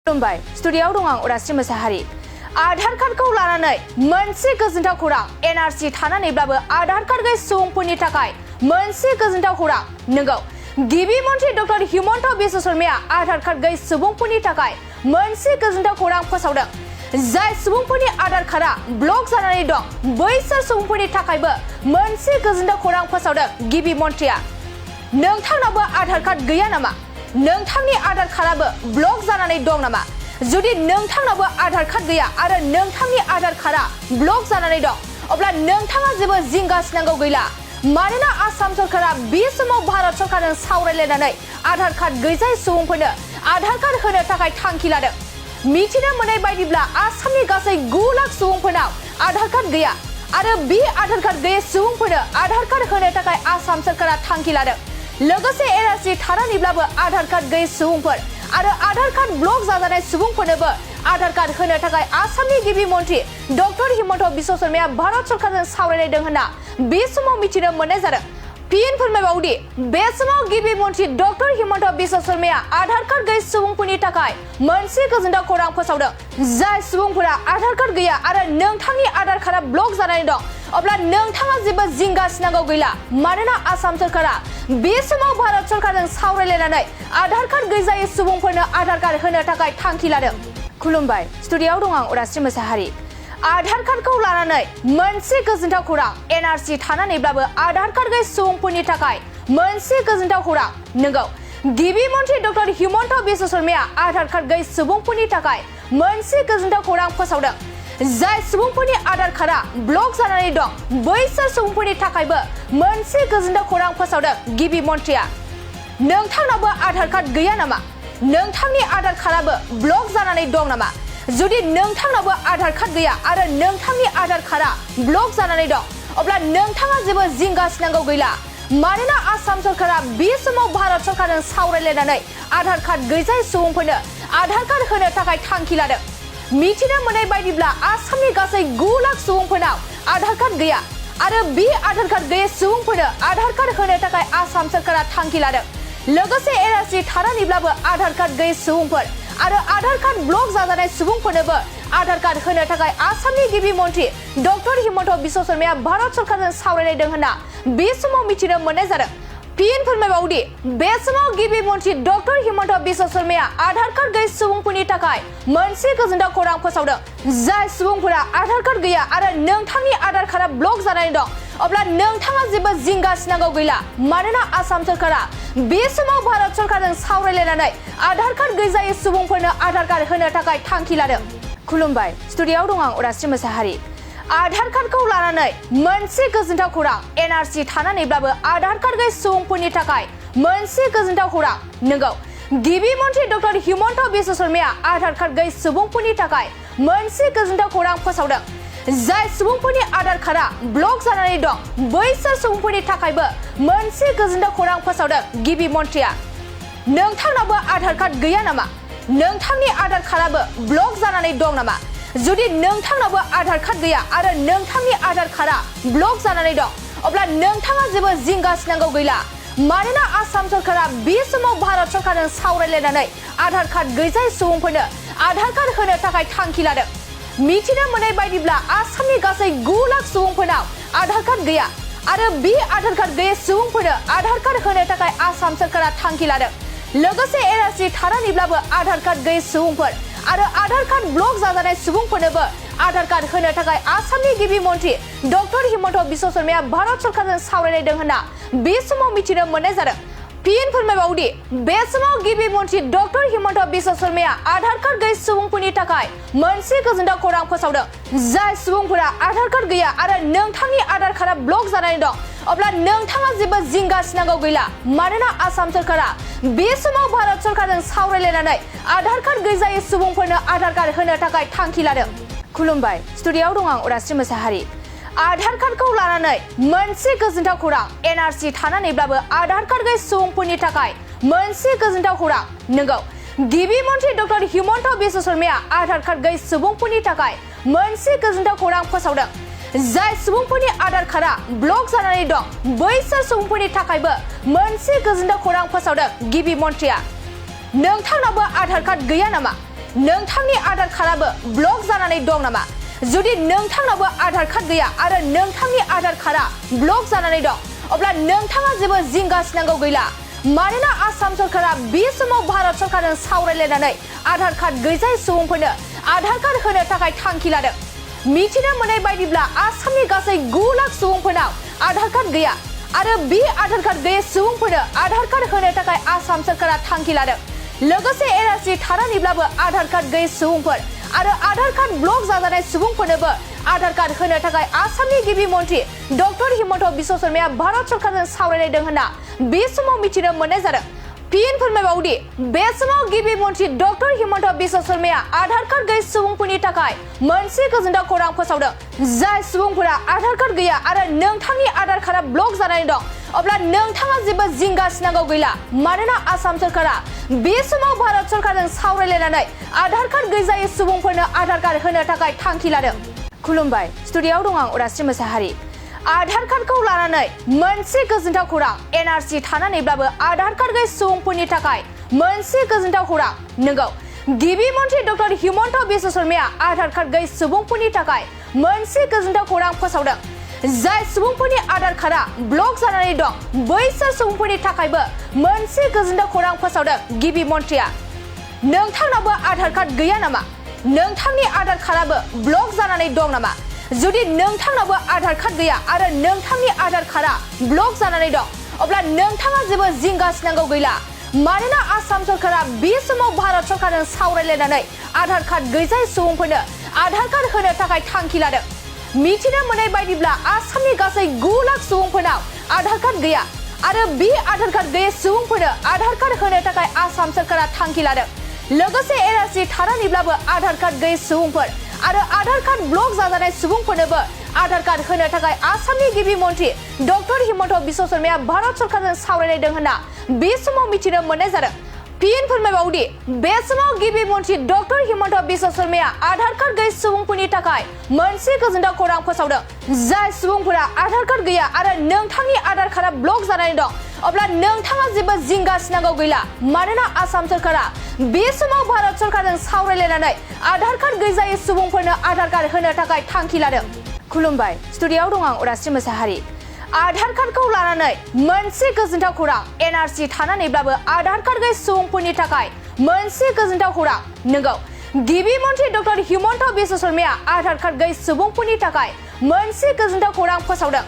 खुलुमबाय स्टुडिय'आव दं आं उदास्रि मोसाहारि आधार कार्डखौ लानानै मोनसे गोजोनथाव खौरां एनआरसि थानानैब्लाबो आधार कार्ड गैयै सुबुंफोरनि थाखाय मोनसे गोजोनथाव खौरां नंगौ गिबि मन्थ्रि डक्टर हिमन्त बिश्व शर्माया आधार कार्ड गैयै सुबुंफोरनि थाखाय मोनसे गोजोनथाव खौरां फोसावदों जाय सुबुंफोरनि आधार कार्डआ ब्लक जानानै दं बैसोर सुबुंफोरनि थाखायबो मोनसे गोजोनथाव खौरां फोसावदों गिबि मन्थ्रिया नोंथांनावबो आधार कार्ड गैया नामा नोंथांनि आधार कार्डआबो ब्लक जानानै दं नामा जुदि नोंथांनावबो आधार कार्ड गैया आरो नोंथांनि आधार कार्डआ ब्लक जानानै दं अब्ला नोंथाङा जेबो जिंगा सिनांगौ गैला मानोना आसाम सरकारा बे समाव भारत सरकारजों सावरायलायनानै आधार कार्ड गैजायै सुबुंफोरनो आधार कार्ड होनो थाखाय थांखि लादों मिथिनो मोननाय बायदिब्ला आसामनि गासै 9 लाख सुबुंफोरनाव आधार कार्ड गैया आरो बे आधार कार्ड गैयै सुबुंफोरनो आधार कार्ड होनो थाखाय आसाम सरकारा थांखि लादों लोगोसे एनआरसि थानानैब्लाबो आधार कार्ड गैयै सुबुंफोर आरो आधार कार्ड ब्लक जाजानाय सुबुंफोरनोबो आधार कार्ड होनो थाखाय आसामनि गिबि मन्थ्रि डक्टर हिमन्त बिश्व शर्माया भारत सरकारजों सावरायलायदों होनना बे समाव मिथिनो मोननाय जादों फिन फोरमायबावदि बे समाव गिबि मन्थ्रि डक्टर हिमन्त बिश्व शर्माया आधार कार्ड गैयै सुबुंफोरनि थाखाय मोनसे गोजोनथाव खौरां फोसावदों जाय सुबुंफोरा आधार कार्ड गैया आरो नोंथांनि आधार कार्डआ ब्लक जानानै दं अब्ला नोंथाङा जेबो जिंगा सिनांगौ गैला मानोना आसाम सरकारा बे समाव भारत सरकारजों सावरायलायनानै आधार कार्ड गैजायै सुबुंफोरनो आधार कार्ड होनो थाखाय थांखि लादों खुलुमबाय स्टुडिय'आव दं आं उदास्रि मोसाहारि आधार कार्डखौ लानानै मोनसे गोजोनथाव खौरां एनआरसि थानानैब्लाबो आधार कार्ड गैयै सुबुंफोरनि थाखाय मोनसे गोजोनथाव खौरां नंगौ गिबि मन्थ्रि डक्टर हिमन्त बिश्व शर्माया आधार कार्ड गैयै सुबुंफोरनि थाखाय मोनसे गोजोनथाव खौरां फोसावदों जाय सुबुंफोरनि आधार कार्डआ ब्लक जानानै दं बैसोर सुबुंफोरनि थाखायबो मोनसे गोजोनथाव खौरां फोसावदों गिबि मन्थ्रिया नोंथांनावबो आधार कार्ड गैया नामा नोंथांनि आधार कार्डआबो ब्लक जानानै दं नामा जुदि नोंथांनावबो आधार कार्ड गैया आरो नोंथांनि आधार कार्डआ ब्लक जानानै दं अब्ला नोंथाङा जेबो जिंगा सिनांगौ गैला मानोना आसाम सरकारा बे समाव भारत सरकारजों सावरायलायनानै आधार कार्ड गैजायै सुबुंफोरनो आधार कार्ड होनो थाखाय थांखि लादों मिथिनो मोननाय बायदिब्ला आसामनि गासै 9 लाख सुबुंफोरनाव आधार कार्ड गैया आरो बे आधार कार्ड गैयै सुबुंफोरनो आधार कार्ड होनो थाखाय आसाम सरकारा थांखि लादों लोगोसे एनआरसि थानानैब्लाबो आधार कार्ड गैयै सुबुंफोर आरो आधार कार्ड ब्लक जाजानाय सुबुंफोरनोबो आधार कार्ड होनो थाखाय आसामनि गिबि मन्थ्रि डक्टर हिमन्त बिश्व शर्माया भारत सरकारजों सावरायलायदों होनना बे समाव मिथिनो मोननाय जादों फिन फोरमायबावदि बे समाव गिबि मन्थ्रि डक्टर हिमन्त बिश्व शर्माया आधार कार्ड गैयै सुबुंफोरनि थाखाय मोनसे गोजोनथाव खौरां फोसावदों जाय सुबुंफोरा आधार कार्ड गैया आरो नोंथांनि आधार कार्डआ ब्लक जानानै दं अब्ला नोंथाङा जेबो जिंगा सिनांगौ गैला मानोना आसाम सरकारा बे समाव भारत सरकारजों सावरायलायनानै आधार कार्ड गैजायै सुबुंफोरनो आधार कार्ड होनो थाखाय थांखि लादों खुलुमबाय स्टुडिय'आव दं आं उदास्रि मोसाहारि आधार कार्डखौ लानानै मोनसे गोजोनथाव खौरां एनआरसि थानानैब्लाबो आधार कार्ड गैयै सुबुंफोरनि थाखाय मोनसे गोजोनथाव खौरां नंगौ गिबि मन्थ्रि डक्टर हिमन्त बिश्व शर्माया आधार कार्ड गैयै सुबुंफोरनि थाखाय मोनसे गोजोनथाव खौरां फोसावदों जाय सुबुंफोरनि आधार कार्डआ ब्लक जानानै दं बैसोर सुबुंफोरनि थाखायबो मोनसे गोजोनथाव खौरां फोसावदों गिबि मन्थ्रिया नोंथांनावबो आधार कार्ड गैया नामा नोंथांनि आधार कार्डआबो ब्लक जानानै दं नामा जुदि नोंथांनावबो आधार कार्ड गैया आरो नोंथांनि आधार कार्डआ ब्लक जानानै दं अब्ला नोंथाङा जेबो जिंगा सिनांगौ गैला मानोना आसाम सरकारा बे समाव भारत सरकारजों सावरायलायनानै आधार कार्ड गैजायै सुबुंफोरनो आधार कार्ड होनो थाखाय थांखि लादों मिथिनो मोननाय बायदिब्ला आसामनि गासै 9 लाख सुबुंफोरनाव आधार कार्ड गैया आरो बे आधार कार्ड गैयै सुबुंफोरनो आधार कार्ड होनो थाखाय आसाम सरकारा थांखि लादों लोगोसे एनआरसि थानानैब्लाबो आधार कार्ड गैयै सुबुंफोर आरो आधार कार्ड ब्लक जाजानाय सुबुंफोरनोबो आधार कार्ड होनो थाखाय आसामनि गिबि मन्थ्रि डक्टर हिमन्त बिश्व शर्माया भारत सरकारजों सावरायलायदों होनना बे समाव मिथिनो मोननाय जादों फिन फोरमायबावदि बे समाव गिबि मन्थ्रि डक्टर हिमन्त बिश्व शर्माया आधार कार्ड गैयै सुबुंफोरनि थाखाय मोनसे गोजोनथाव खौरां फोसावदों जाय सुबुंफोरा आधार कार्ड गैया आरो नोंथांनि आधार कार्डआ ब्लक जानानै दं अब्ला नोंथाङा जेबो जिंगा सिनांगौ गैला मानोना आसाम सरकारा बे समाव भारत सरकारजों सावरायलायनानै आधार कार्ड गैजायै सुबुंफोरनो आधार कार्ड होनो थाखाय थांखि लादों खुलुमबाय स्टुडिय'आव दं आं उदास्रि मोसाहारि आधार कार्डखौ लानानै मोनसे गोजोनथाव खौरां एनआरसि थानानैब्लाबो आधार कार्ड गैयै सुबुंफोरनि थाखाय मोनसे गोजोनथाव खौरां नंगौ गिबि मन्थ्रि डक्टर हिमन्त बिश्व शर्माया आधार कार्ड गैयै सुबुंफोरनि थाखाय मोनसे गोजोनथाव खौरां फोसावदों जाय सुबुंफोरनि आधार कार्डआ ब्लक जानानै दं बैसोर सुबुंफोरनि थाखायबो मोनसे गोजोनथाव खौरां फोसावदों गिबि मन्थ्रिया नोंथांनावबो आधार कार्ड गैया नामा नोंथांनि आधार कार्डआबो ब्लक जानानै दं नामा जुदि नोंथांनावबो आधार कार्ड गैया आरो नोंथांनि आधार कार्डआ ब्लक जानानै दं अब्ला नोंथाङा जेबो जिंगा सिनांगौ गैला मानोना आसाम सरकारा बे समाव भारत सरकारजों सावरायलायनानै आधार कार्ड गैजायै सुबुंफोरनो आधार कार्ड होनो थाखाय थांखि लादों मिथिनो मोननाय बायदिब्ला आसामनि गासै 9 लाख सुबुंफोरनाव आधार कार्ड गैया आरो बे आधार कार्ड गैयै सुबुंफोरनो आधार कार्ड होनो थाखाय आसाम सरकारा थांखि लादों लोगोसे एनआरसि थानानैब्लाबो आधार कार्ड गैयै सुबुंफोर आरो आधार कार्ड ब्लक जाजानाय सुबुंफोरनोबो आधार कार्ड होनो थाखाय आसामनि गिबि मन्त्रि डक्टर हिमन्त बिश्व शर्माया भारत सरकारजों सावरायलायदों होनना बे समाव मिथिनो मोननाय जादों फिन फोरमायबावदि बे समाव गिबि मन्त्रि डक्टर हिमन्त बिश्व शर्माया आधार कार्ड गैयै सुबुंफोरनि थाखाय मोनसे गोजोनथाव खौरां फोसावदों जाय सुबुंफोरा आधार कार्ड गैया आरो नोंथांनि आधार कार्डआ ब्लक जानानै दं अब्ला नोंथाङा जेबो जिंगा सिनांगौ गैला मानोना आसाम सरकारा बे समाव भारत सरकारजों सावरायलायनानै आधार कार्ड गैजायै सुबुंफोरनो आधार कार्ड होनो थाखाय थांखि लादों खुलुमबाय स्टुडिय'आव दं आं उदास्रि मोसाहारि आधार कार्डखौ लानानै मोनसे गोजोनथाव खौरां एनआरसि थानानैब्लाबो आधार कार्ड गैयै सुबुंफोरनि थाखाय मोनसे गोजोनथाव खौरां नंगौ गिबि मन्त्रि डक्टर हिमन्त बिश्व शर्माया आधार कार्ड गैयै सुबुंफोरनि थाखाय मोनसे गोजोनथाव खौरां फोसावदों जाय सुबुंफोरनि आधार कार्डआ ब्लक जानानै दं बैसोर सुबुंफोरनि थाखायबो मोनसे गोजोनथाव खौरां फोसावदों गिबि मन्त्रिया नोंथांनावबो आधार कार्ड गैया नामा नोंथांनि आधार कार्डआबो ब्लक जानानै दं नामा जुदि नोंथांनावबो आधार कार्ड गैया आरो नोंथांनि आधार कार्डआ ब्लक जानानै दं अब्ला नोंथाङा जेबो जिंगा सिनांगौ गैला मानोना आसाम सरकारा बे समाव भारत सरकारजों सावरायलायनानै आधार कार्ड गैजायै सुबुंफोरनो आधार कार्ड होनो थाखाय थांखि लादों मिथिनो मोननाय बायदिब्ला आसामनि गासै 9 लाख सुबुंफोरनाव आधार कार्ड गैया आरो बे आधार कार्ड गैयै सुबुंफोरनो आधार कार्ड होनो थाखाय आसाम सरकारा थांखि लादों लोगोसे एनआरसि थानानैब्लाबो आधार कार्ड गैयै सुबुंफोर आरो आधार कार्ड ब्लक जाजानाय सुबुंफोरनोबो आधार कार्ड होनो थाखाय आसामनि गिबि मन्त्रि डक्टर हिमन्त बिश्व शर्माया भारत सरकारजों सावरायलायदों होनना बे समाव मिथिनो मोननाय जादों फिन फोरमायबावदि बे समाव गिबि मन्त्रि डक्टर हिमन्त बिश्व शर्माया आधार कार्ड गैयै सुबुंफोरनि थाखाय मोनसे गोजोनथाव खौरां फोसावदों जाय सुबुंफोरा आधार कार्ड गैया आरो नोंथांनि आधार कार्डआ ब्लक जानानै दं अब्ला नोंथाङा जेबो जिंगा सिनांगौ गैला मानोना आसाम सरकारा बे समाव भारत सरकारजों सावरायलायनानै आधार कार्ड गैजायै सुबुंफोरनो आधार कार्ड होनो थाखाय थांखि लादों खुलुमबाय स्टुडिय'आव दं आं उदास्रि मोसाहारि आधार कार्डखौ लानानै मोनसे गोजोनथाव खौरां एनआरसि थानानैब्लाबो आधार कार्ड गैयै सुबुंफोरनि थाखाय मोनसे गोजोनथाव खौरां नंगौ गिबि मन्त्रि डक्टर हिमन्त बिश्व शर्माया आधार कार्ड गैयै सुबुंफोरनि थाखाय मोनसे गोजोनथाव खौरां फोसावदों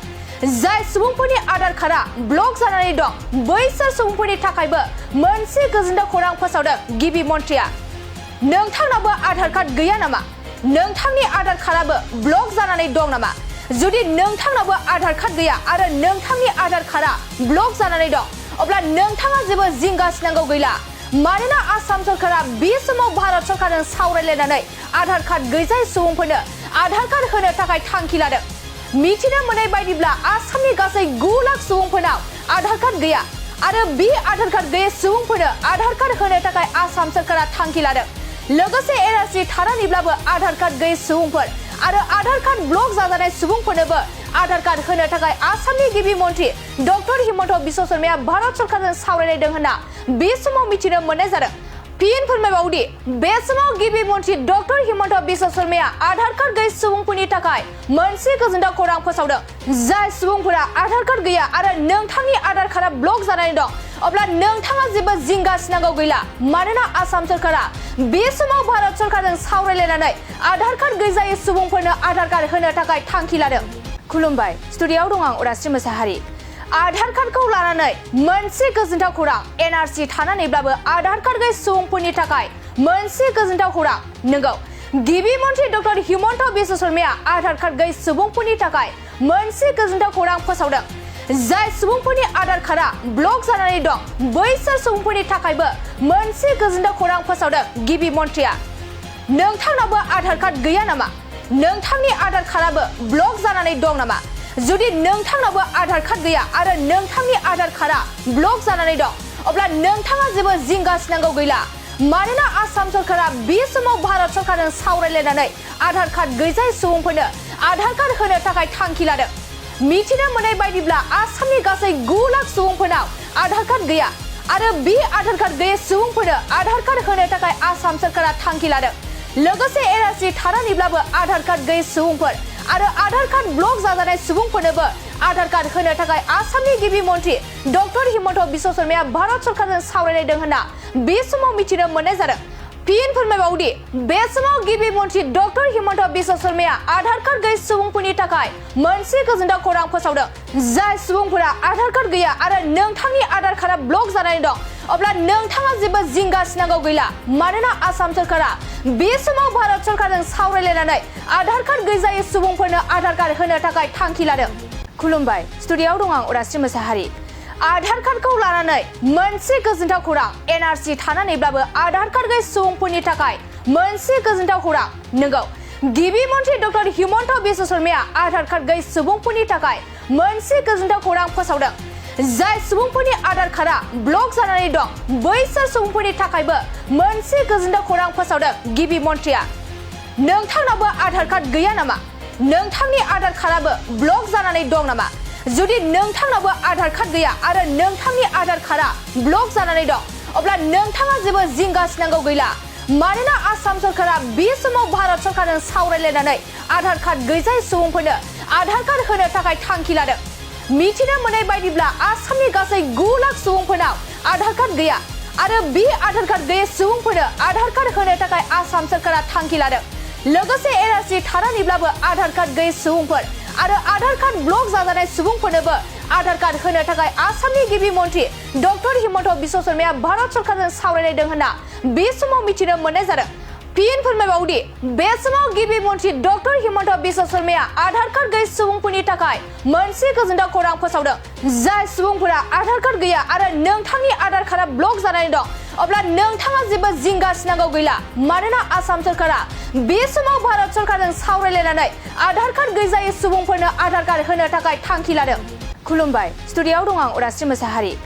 जाय सुबुंफोरनि आधार कार्डआ ब्लक जानानै दं बैसोर सुबुंफोरनि थाखायबो मोनसे गोजोनथाव खौरां फोसावदों गिबि मन्त्रिया नोंथांनावबो आधार कार्ड गैया नामा नोंथांनि आधार कार्डआबो ब्लक जानानै दं नामा जुदि नोंथांनावबो आधार कार्ड गैया आरो नोंथांनि आधार कार्डआ ब्लक जानानै दं अब्ला नोंथाङा जेबो जिंगा सिनांगौ गैला मानोना आसाम सरकारा बे समाव भारत सरकारजों सावरायलायनानै आधार कार्ड गैजायै सुबुंफोरनो आधार कार्ड होनो थाखाय थांखि लादों मिथिनो मोननाय बायदिब्ला आसामनि गासै 9 लाख सुबुंफोरनाव आधार कार्ड गैया आरो बे आधार कार्ड गैयै सुबुंफोरनो आधार कार्ड होनो थाखाय आसाम सरकारा थांखि लादों लोगोसे एनआरसि थानानैब्लाबो आधार कार्ड गैयै सुबुंफोर आरो आधार कार्ड ब्लक जाजानाय सुबुंफोरनोबो आधार कार्ड होनो थाखाय आसामनि गिबि मन्त्रि डक्टर हिमन्त बिश्व शर्माया भारत सरकारजों सावरायलायदों होनना बे समाव मिथिनो मोननाय जादों फिन फोरमायबावदि बे समाव गिबि मन्त्रि डक्टर हिमन्त बिश्व शर्माया आधार कार्ड गैयै सुबुंफोरनि थाखाय मोनसे गोजोनथाव खौरां फोसावदों जाय सुबुंफोरा आधार कार्ड गैया आरो नोंथांनि आधार कार्डआ ब्लक जानानै दं अब्ला नोंथाङा जेबो जिंगा सिनांगौ गैला मानोना आसाम सरकारा बे समाव भारत सरकारजों सावरायलायनानै आधार कार्ड गैजायै सुबुंफोरनो आधार कार्ड होनो थाखाय थांखि लादों खुलुमबाय स्टुडिय'आव दं आं उदास्रि मोसाहारि आधार कार्डखौ लानानै मोनसे गोजोनथाव खौरां एनआरसि थानानैब्लाबो आधार कार्ड गैयै सुबुंफोरनि थाखाय मोनसे गोजोनथाव खौरां नंगौ गिबि मन्त्रि डक्टर हिमन्त बिश्व शर्माया आधार कार्ड गैयै सुबुंफोरनि थाखाय मोनसे गोजोनथाव खौरां फोसावदों जाय सुबुंफोरनि आधार कार्डआ ब्लक जानानै दं बैसोर सुबुंफोरनि थाखायबो मोनसे गोजोनथाव खौरां फोसावदों गिबि मन्त्रिया नोंथांनावबो आधार कार्ड गैया नामा नोंथांनि आधार कार्डआबो ब्लक जानानै दं नामा जुदि नोंथांनावबो आधार कार्ड गैया आरो नोंथांनि आधार कार्डआ ब्लक जानानै दं अब्ला नोंथाङा जेबो जिंगा सिनांगौ गैला मानोना आसाम सरकारा बे समाव भारत सरकारजों सावरायलायनानै आधार कार्ड गैजायै सुबुंफोरनो आधार कार्ड होनो थाखाय थांखि लादों मिथिनो मोननाय बायदिब्ला आसामनि गासै 9 लाख सुबुंफोरनाव आधार कार्ड गैया आरो बे आधार कार्ड गैयै सुबुंफोरनो आधार कार्ड होनो थाखाय आसाम सरकारा थांखि लादों। लोगोसे एनआरसि थानानैब्लाबो आधार कार्ड गैयै सुबुंफोर आरो आधार कार्ड ब्लक जाजानाय सुबुंफोरनोबो आधार कार्ड होनो थाखाय आसामनि गिबि मन्त्रि डक्टर हिमन्त बिश्व शर्माया भारत सरकारजों सावरायलायदों होनना बे समाव मिथिनो मोननाय जादों। फिन फोरमायबावदि बे समाव गिबि मन्त्रि डक्टर हिमन्त बिश्व शर्माया आधार कार्ड गैयै सुबुंफोरनि थाखाय मोनसे गोजोनथाव खौरां फोसावदों। जाय सुबुंफोरा आधार कार्ड गैया आरो नोंथांनि आधार कार्डआ ब्लक जानानै दं अब्ला नोंथाङा जेबो जिंगा सिनांगौ गैला। मानोना आसाम सरकारा बे समाव भारत सरकारजों सावरायलायनानै आधार कार्ड गैजायै सुबुंफोरनो आधार कार्ड होनो थाखाय थांखि लादों। खुलुमबाय, स्टुडिय'आव दं आं उदास्रि मोसाहारि। आधार कार्डखौ लानानै मोनसे गोजोनथाव खौरां एनआरसि थानानैब्लाबो आधार कार्ड गैयै सुबुंफोरनि थाखाय मोनसे गोजोनथाव खौरां। नंगौ, गिबि मन्त्रि डक्टर हिमन्त बिश्व शर्माया आधार कार्ड गैयै सुबुंफोरनि थाखाय मोनसे गोजोनथाव खौरां फोसावदों। जाय सुबुंफोरनि आधार कार्डआ ब्लक जानानै दं बैसोर सुबुंफोरनि थाखायबो मोनसे गोजोनथाव खौरां फोसावदों गिबि मन्त्रिया। नोंथांनावबो आधार कार्ड गैया नामा? नोंथांनि आधार कार्डआबो ब्लक जानानै दं नामा? जुदि नोंथांनावबो आधार कार्ड गैया आरो नोंथांनि आधार कार्डआ ब्लक जानानै दं अब्ला नोंथाङा जेबो जिंगा सिनांगौ गैला। मानोना आसाम सरकारा बे समाव भारत सरकारजों सावरायलायनानै आधार कार्ड गैजायै सुबुंफोरनो आधार कार्ड होनो थाखाय थांखि लादों। मिथिनो मोननाय बायदिब्ला आसामनि गासै 9 लाख सुबुंफोरनाव आधार कार्ड गैया आरो बे आधार कार्ड गैयै सुबुंफोरनो आधार कार्ड होनो थाखाय आसाम सरकारा थांखि लादों। लोगोसे एनआरसि थानानैब्लाबो आधार कार्ड गैयै सुबुंफोर आरो आधार कार्ड ब्लक जाजानाय सुबुंफोरनोबो आधार कार्ड होनो थाखाय आसामनि गिबि मन्त्रि डक्टर हिमन्त बिश्व शर्माया भारत सरकारजों सावरायलायदों होनना बे समाव मिथिनो मोननाय जादों। फिन फोरमायबावदि बे समाव गिबि मन्त्रि डक्टर हिमन्त बिश्व शर्माया आधार कार्ड गैयै सुबुंफोरनि थाखाय मोनसे गोजोनथाव खौरां फोसावदों। जाय सुबुंफोरा आधार कार्ड गैया आरो नोंथांनि आधार कार्डआ ब्लक जानानै दं अब्ला नोंथाङा जेबो जिंगा सिनांगौ गैला। मानोना आसाम सरकारा बे समाव भारत सरकारजों सावरायलायनानै आधार कार्ड गैजायै सुबुंफोरनो आधार कार्ड होनो थाखाय थांखि लादों। खुलुमबाय, स्टुडिय'आव दं आं उदास्रि मोसाहारि।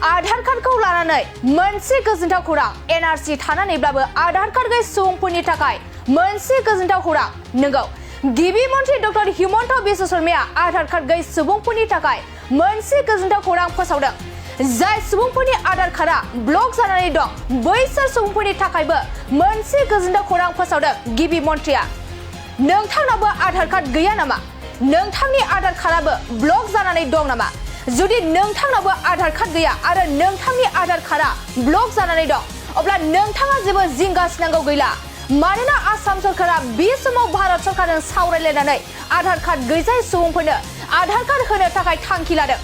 आधार कार्डखौ लानानै मोनसे गोजोनथाव खौरां एनआरसि थानानैब्लाबो आधार कार्ड गैयै सुबुंफोरनि थाखाय मोनसे गोजोनथाव खौरां। नंगौ, गिबि मन्त्रि डक्टर हिमन्त बिश्व शर्माया आधार कार्ड गैयै सुबुंफोरनि थाखाय मोनसे गोजोनथाव खौरां फोसावदों। जाय सुबुंफोरनि आधार कार्डआ ब्लक जानानै दं बैसोर सुबुंफोरनि थाखायबो मोनसे गोजोनथाव खौरां फोसावदों गिबि मन्त्रिया। नोंथांनावबो आधार कार्ड गैया नामा? नोंथांनि आधार कार्डआबो ब्लक जानानै दं नामा? जुदि नोंथांनावबो आधार कार्ड गैया आरो नोंथांनि आधार कार्डआ ब्लक जानानै दं अब्ला नोंथाङा जेबो जिंगा सिनांगौ गैला। मानोना आसाम सरकारा बे समाव भारत सरकारजों सावरायलायनानै आधार कार्ड गैजायै सुबुंफोरनो आधार कार्ड होनो थाखाय थांखि लादों।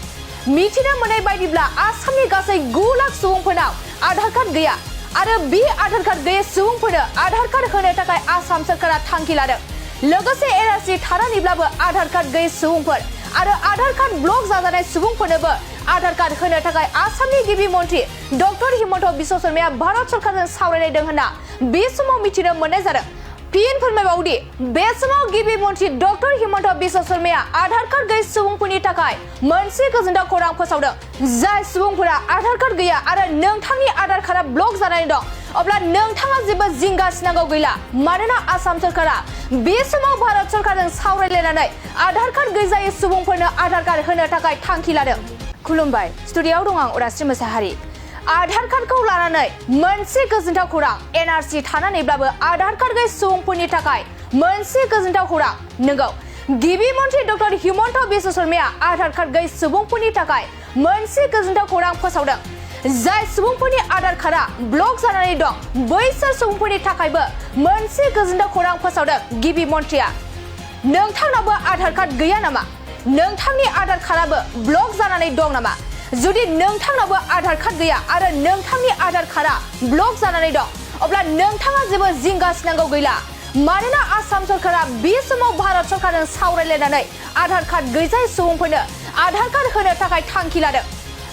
मिथिनो मोननाय बायदिब्ला आसामनि गासै 9 लाख सुबुंफोरनाव आधार कार्ड गैया आरो बे आधार कार्ड गैयै सुबुंफोरनो आधार कार्ड होनो थाखाय आसाम सरकारा थांखि लादों। लोगोसे एनआरसि थानानैब्लाबो आधार कार्ड गैयै सुबुंफोर आरो आधार कार्ड ब्लक जाजानाय सुबुंफोरनोबो आधार कार्ड होनो थाखाय आसामनि गिबि मन्त्रि डक्टर हिमन्त बिश्व शर्माया भारत सरकारजों सावरायलायदों होनना बे समाव मिथिनो मोननाय जादों। फिन फोरमायबावदि बे समाव गिबि मन्त्रि डक्टर हिमन्त बिश्व शर्माया आधार कार्ड गैयै सुबुंफोरनि थाखाय मोनसे गोजोनथाव खौरां फोसावदों। जाय सुबुंफोरा आधार कार्ड गैया आरो नोंथांनि आधार कार्डआ ब्लक जानानै दं अब्ला नोंथाङा जेबो जिंगा सिनांगौ गैला। मानोना आसाम सरकारा बे समाव भारत सरकारजों सावरायलायनानै आधार कार्ड गैजायै सुबुंफोरनो आधार कार्ड होनो थाखाय थांखि लादों। खुलुमबाय, स्टुडिय'आव दं आं उदास्रि मोसाहारि। आधार कार्डखौ लानानै मोनसे गोजोनथाव खौरां एनआरसि थानानैब्लाबो आधार कार्ड गैयै सुबुंफोरनि थाखाय मोनसे गोजोनथाव खौरां। नंगौ, गिबि मन्त्रि डक्टर हिमन्त बिश्व शर्माया आधार कार्ड गैयै सुबुंफोरनि थाखाय मोनसे गोजोनथाव खौरां फोसावदों। जाय सुबुंफोरनि आधार कार्डआ ब्लक जानानै दं बैसोर सुबुंफोरनि थाखायबो मोनसे गोजोनथाव खौरां फोसावदों गिबि मन्त्रिया। नोंथांनावबो आधार कार्ड गैया नामा? नोंथांनि आधार कार्डआबो ब्लक जानानै दं नामा? जुदि नोंथांनावबो आधार कार्ड गैया आरो नोंथांनि आधार कार्डआ ब्लक जानानै दं अब्ला नोंथाङा जेबो जिंगा सिनांगौ गैला। मानोना आसाम सरकारा बे समाव भारत सरकारजों सावरायलायनानै आधार कार्ड गैजायै सुबुंफोरनो आधार कार्ड होनो थाखाय थांखि लादों।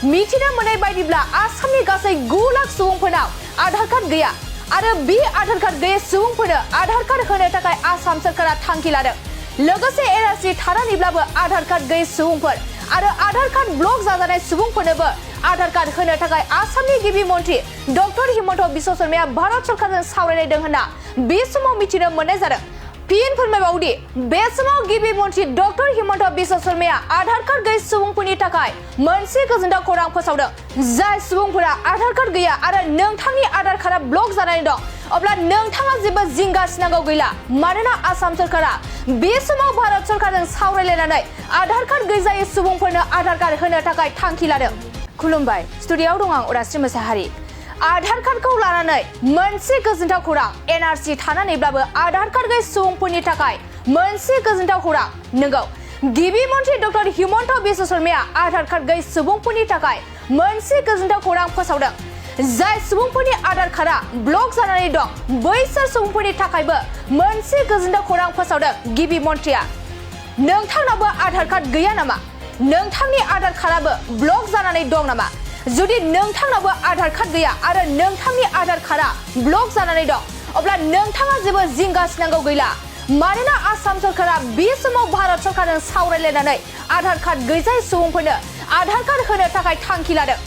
मिथिनो मोननाय बायदिब्ला आसामनि गासै 9 लाख सुबुंफोरनाव आधार कार्ड गैया आरो बे आधार कार्ड गैयै सुबुंफोरनो आधार कार्ड होनो थाखाय आसाम सरकारा थांखि लादों। लोगोसे एनआरसि थानानैब्लाबो आधार कार्ड गैयै सुबुंफोर आरो आधार कार्ड ब्लक जाजानाय सुबुंफोरनोबो आधार कार्ड होनो थाखाय आसामनि गिबि मन्त्रि डक्टर हिमन्त बिश्व शर्माया भारत सरकारजों सावरायलायदों होनना बे समाव मिथिनो मोननाय जादों। फिन फोरमायबावदि बे समाव गिबि मन्थ्रि डक्टर हिमन्त बिश्व शर्माया आधार कार्ड गैयै सुबुंफोरनि थाखाय मोनसे गोजोनथाव खौरां फोसावदों। जाय सुबुंफोरा आधार कार्ड गैया आरो नोंथांनि आधार कार्डआ ब्लक जानानै दं, अब्ला नोंथाङा जेबो जिंगा सिनांगौ गैला। मानोना आसाम सरकारा बे समाव भारत सरकारजों सावरायलायनानै आधार कार्ड गैजायै सुबुंफोरनो आधार कार्ड होनो थाखाय थांखि लादों। खुलुमबाय, स्टुडिय'आव दं आं उरास्रि मोसाहारि। आधार कार्डखौ लानानै मोनसे गोजोनथाव खौरां। एनआरसि थानानैब्लाबो आधार कार्ड गैयै सुबुंफोरनि थाखाय मोनसे गोजोनथाव खौरां। नंगौ, गिबि मन्थ्रि डक्टर हिमन्त बिश्व शर्माया आधार कार्ड गैयै सुबुंफोरनि थाखाय मोनसे गोजोनथाव खौरां फोसावदों। जाय सुबुंफोरनि आधार कार्डआ ब्लक जानानै दं, बैसोर सुबुंफोरनि थाखायबो मोनसे गोजोनथाव खौरां फोसावदों गिबि मन्थ्रिया। नोंथांनावबो आधार कार्ड गैया नामा? नोंथांनि आधार कार्डआबो ब्लक जानानै दं नामा? जुदि नोंथांनावबो आधार कार्ड गैया आरो नोंथांनि आधार कार्डआ ब्लक जानानै दं, अब्ला नोंथाङा जेबो जिंगा सिनांगौ गैला। मानोना आसाम सरकारा बे समाव भारत सरकारजों सावरायलायनानै आधार कार्ड गैजायै सुबुंफोरनो आधार कार्ड होनो थाखाय थांखि लादों।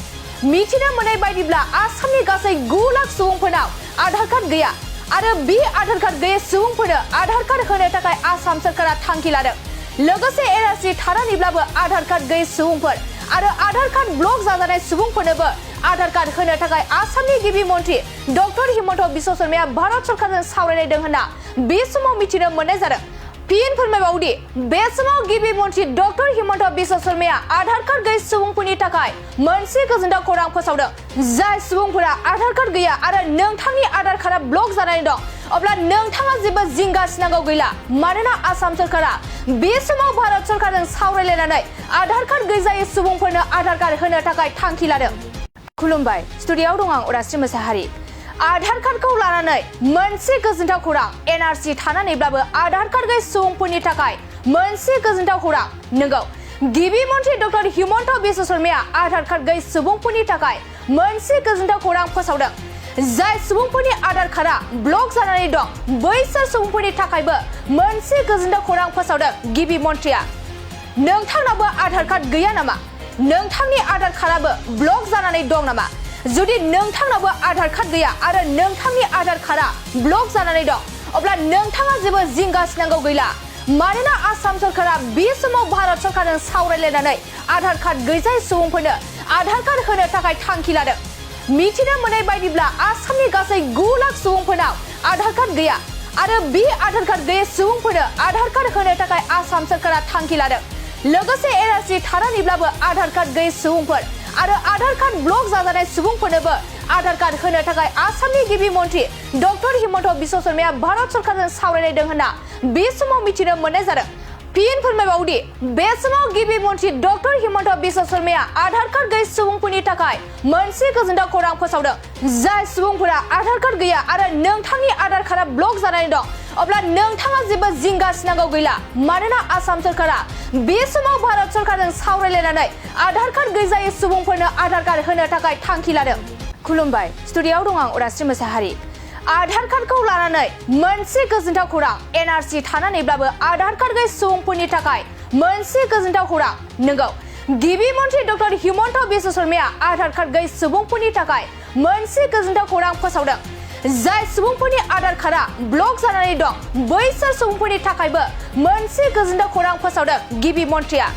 मिथिनो मोननाय बायदिब्ला आसामनि गासै 9 लाख सुबुंफोरनाव आधार कार्ड गैया आरो बे आधार कार्ड गैयै सुबुंफोरनो आधार कार्ड होनो थाखाय आसाम सरकारा थांखि लादों। लोगोसे एनआरसि थानानैब्लाबो आधार कार्ड गैयै सुबुंफोर आरो आधार कार्ड ब्लक जाजानाय सुबुंफोरनोबो आधार कार्ड होनो थाखाय आसामनि गिबि मन्थ्रि डक्टर हिमन्त बिश्व शर्माया भारत सरकारजों सावरायलायदों होनना बे समाव मिथिनो मोननाय जादों। फिन फोरमायबावदि बे समाव गिबि मन्थ्रि डक्टर हिमन्त बिश्व शर्माया आधार कार्ड गैयै सुबुंफोरनि थाखाय मोनसे गोजोनथाव खौरां फोसावदों। जाय सुबुंफोरा आधार कार्ड गैया आरो नोंथांनि आधार कार्डआ ब्लक जानानै दं, अब्ला नोंथाङा जेबो जिंगा सिनांगौ गैला। मानोना आसाम सरकारा बे समाव भारत सरकारजों सावरायलायनानै आधार कार्ड गैजायै सुबुंफोरनो आधार कार्ड होनो थाखाय थांखि लादों। खुलुमबाय, स्टुडिय'आव दं आं उरास्रि मोसाहारि। आधार कार्डखौ लानानै मोनसे गोजोनथाव खौरां। एनआरसि थानानैब्लाबो आधार कार्ड गैयै सुबुंफोरनि थाखाय मोनसे गोजोनथाव खौरां। नंगौ, गिबि मन्थ्रि डक्टर हिमन्त बिश्व शर्माया आधार कार्ड गैयै सुबुंफोरनि थाखाय मोनसे गोजोनथाव खौरां फोसावदों। जाय सुबुंफोरनि आधार कार्डआ ब्लक जानानै दं, बैसोर सुबुंफोरनि थाखायबो मोनसे गोजोनथाव खौरां फोसावदों गिबि मन्थ्रिया। नोंथांनावबो आधार कार्ड गैया नामा? नोंथांनि आधार कार्डआबो ब्लक जानानै दं नामा? जुदि नोंथांनावबो आधार कार्ड गैया आरो नोंथांनि आधार कार्डआ ब्लक जानानै दं, अब्ला नोंथाङा जेबो जिंगा सिनांगौ गैला। मानोना आसाम सरकारा बे समाव भारत सरकारजों सावरायलायनानै आधार कार्ड गैजायै सुबुंफोरनो आधार कार्ड होनो थाखाय थांखि लादों। मिथिनो मोननाय बायदिब्ला आसामनि गासै 9 लाख सुबुंफोरनाव आधार कार्ड गैया आरो बे आधार कार्ड गैयै सुबुंफोरनो आधार कार्ड होनो थाखाय आसाम सरकारा थांखि लादों। लोगोसे एनआरसि थानानैब्लाबो आधार कार्ड गैयै सुबुंफोर आरो आधार कार्ड ब्लक जाजानाय सुबुंफोरनोबो आधार कार्ड होनो थाखाय आसामनि गिबि मन्थ्रि डक्टर हिमन्त बिश्व शर्माया भारत सरकारजों सावरायलायदों होनना बे समाव मिथिनो मोननाय जादों। फिन फोरमायबावदि बे समाव गिबि मन्थ्रि डक्टर हिमन्त बिश्व शर्माया आधार कार्ड गैयै सुबुंफोरनि थाखाय मोनसे गोजोनथाव खौरां फोसावदों। जाय सुबुंफोरा आधार कार्ड गैया आरो नोंथांनि आधार कार्डआ ब्लक जानानै दं, अब्ला नोंथाङा जेबो जिंगा सिनांगौ गैला। मानोना आसाम सरकारा बे समाव भारत सरकारजों सावरायलायनानै आधार कार्ड गैजायै सुबुंफोरनो आधार कार्ड होनो थाखाय थांखि लादों। खुलुमबाय, स्टुडिय'आव दं आं उरास्रि मोसाहारि। आधार कार्डखौ लानानै मोनसे गोजोनथाव खौरां। एनआरसि थानानैब्लाबो आधार कार्ड गैयै सुबुंफोरनि थाखाय मोनसे गोजोनथाव खौरां। नंगौ, गिबि मन्थ्रि डक्टर हिमन्त बिश्व शर्माया आधार कार्ड गैयै सुबुंफोरनि थाखाय मोनसे गोजोनथाव खौरां फोसावदों। जाय सुबुंफोरनि आधार कार्डआ ब्लक जानानै दं, बैसोर सुबुंफोरनि थाखायबो मोनसे गोजोनथाव खौरां फोसावदों गिबि मन्थ्रिया।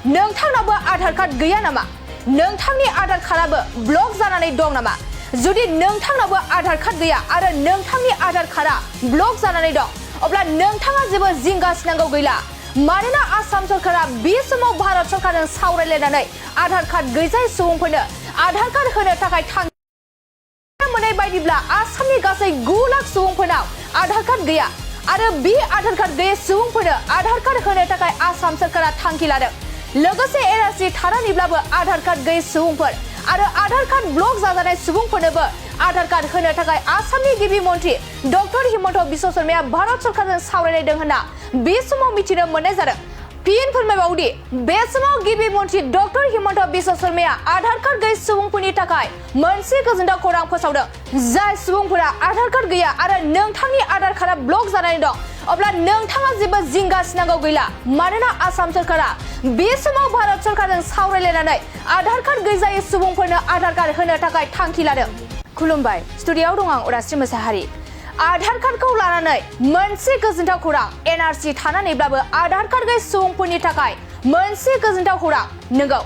नोंथांनावबो आधार कार्ड गैया नामा? नोंथांनि आधार कार्डआबो ब्लक जानानै दं नामा? जुदि नोंथांनावबो आधार कार्ड गैया आरो नोंथांनि आधार कार्डआ ब्लक जानानै दं, अब्ला नोंथाङा जेबो जिंगा सिनांगौ गैला। मानोना आसाम सरकारा बे समाव भारत सरकारजों सावरायलायनानै आधार कार्ड गैजायै सुबुंफोरनो आधार कार्ड होनो थाखाय थांखि मोननाय बायदिब्ला आसामनि गासै 9 लाख सुबुंफोरनाव आधार कार्ड गैया आरो बे आधार कार्ड गैयै सुबुंफोरनो आधार कार्ड होनो थाखाय आसाम सरकारा थांखि लादों। लोगोसे एनआरसि थानानैब्लाबो आधार कार्ड गैयै सुबुंफोर आरो आधार कार्ड ब्लक जाजानाय सुबुंफोरनोबो आधार कार्ड होनो थाखाय आसामनि गिबि मन्थ्रि डक्टर हिमन्त बिश्व शर्माया भारत सरकारजों सावरायलायदों होनना बे समाव मिथिनो मोननाय जादों। फिन फोरमायबावदि बे समाव गिबि मन्थ्रि डक्टर हिमन्त बिश्व शर्माया आधार कार्ड गैयै सुबुंफोरनि थाखाय मोनसे गोजोनथाव खौरां फोसावदों। जाय सुबुंफोरा आधार कार्ड गैया आरो नोंथांनि आधार कार्डआ ब्लक जानानै दं, अब्ला नोंथाङा जेबो जिंगा सिनांगौ गैला। मानोना आसाम सरकारा बे समाव भारत सरकारजों सावरायलायनानै आधार कार्ड गैजायै सुबुंफोरनो आधार कार्ड होनो थाखाय थांखि लादों। खुलुमबाय, स्टुडिय'आव दं आं उरास्रि मोसाहारि। आधार कार्डखौ लानानै मोनसे गोजोनथाव खौरां एनआरसि थानानैब्लाबो आधार कार्ड गैयै सुबुंफोरनि थाखाय मोनसे गोजोनथाव खौरां नंगौ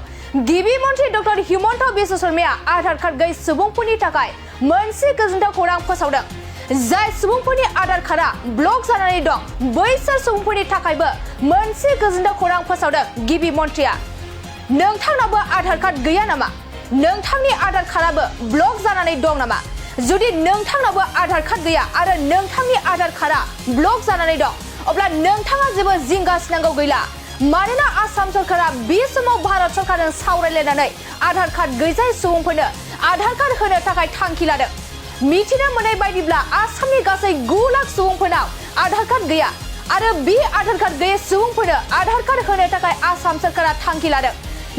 गिबि मन्थ्रि डक्टर हिमन्त बिश्व शर्माया आधार कार्ड गैयै सुबुंफोरनि थाखाय मोनसे गोजोनथाव खौरां फोसावदों जाय सुबुंफोरनि आधार कार्डआ ब्लक जानानै दं बैसोर सुबुंफोरनि थाखायबो मोनसे गोजोनथाव खौरां फोसावदों गिबि मन्थ्रिया नोंथांनावबो आधार कार्ड गैया नामा नोंथांनि आधार कार्डआबो ब्लक जानानै दं नामा जुदि नोंथांनावबो आधार कार्ड गैया आरो नोंथांनि आधार कार्डआ ब्लक जानानै दं अब्ला नोंथाङा जेबो जिंगा सिनांगौ गैला मानोना आसाम सरकारा बे समाव भारत सरकारजों सावरायलायनानै आधार कार्ड गैजायै सुबुंफोरनो आधार कार्ड होनो थाखाय थांखि लादों मिथिनो मोननाय बायदिब्ला आसामनि गासै 9 लाख सुबुंफोरनाव आधार कार्ड गैया आरो बे आधार कार्ड गैयै सुबुंफोरनो आधार कार्ड होनो थाखाय आसाम सरकारा थांखि लादों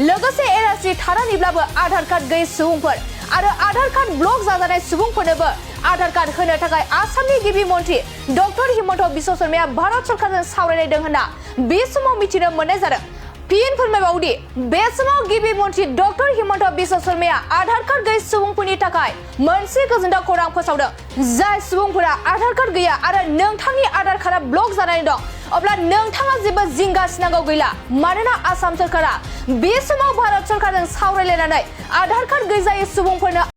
लोगोसे एनआरसि थानानैब्लाबो आधार कार्ड गैयै सुबुंफोर आरो आधार कार्ड ब्लक जाजानाय सुबुंफोरनोबो आधार कार्ड होनो थाखाय आसामनि गिबि मन्थ्रि डक्टर हिमन्त बिश्व शर्माया भारत सरकारजों सावरायलायदों होनना बे समाव मिथिनो मोननाय जादों फिन फोरमायबावदि बे समाव गिबि मन्थ्रि डक्टर हिमन्त बिश्व शर्माया आधार कार्ड गैयै सुबुंफोरनि थाखाय मोनसे गोजोनथाव खौरां फोसावदों जाय सुबुंफोरा आधार कार्ड गैया आरो नोंथांनि आधार कार्डआ ब्लक जानानै दं अब्ला नोंथाङा जेबो जिंगा सिनांगौ गैला मानोना आसाम सरकारा बे समाव भारत सरकारजों सावरायलायनानै आधार कार्ड गैजायै सुबुंफोरनो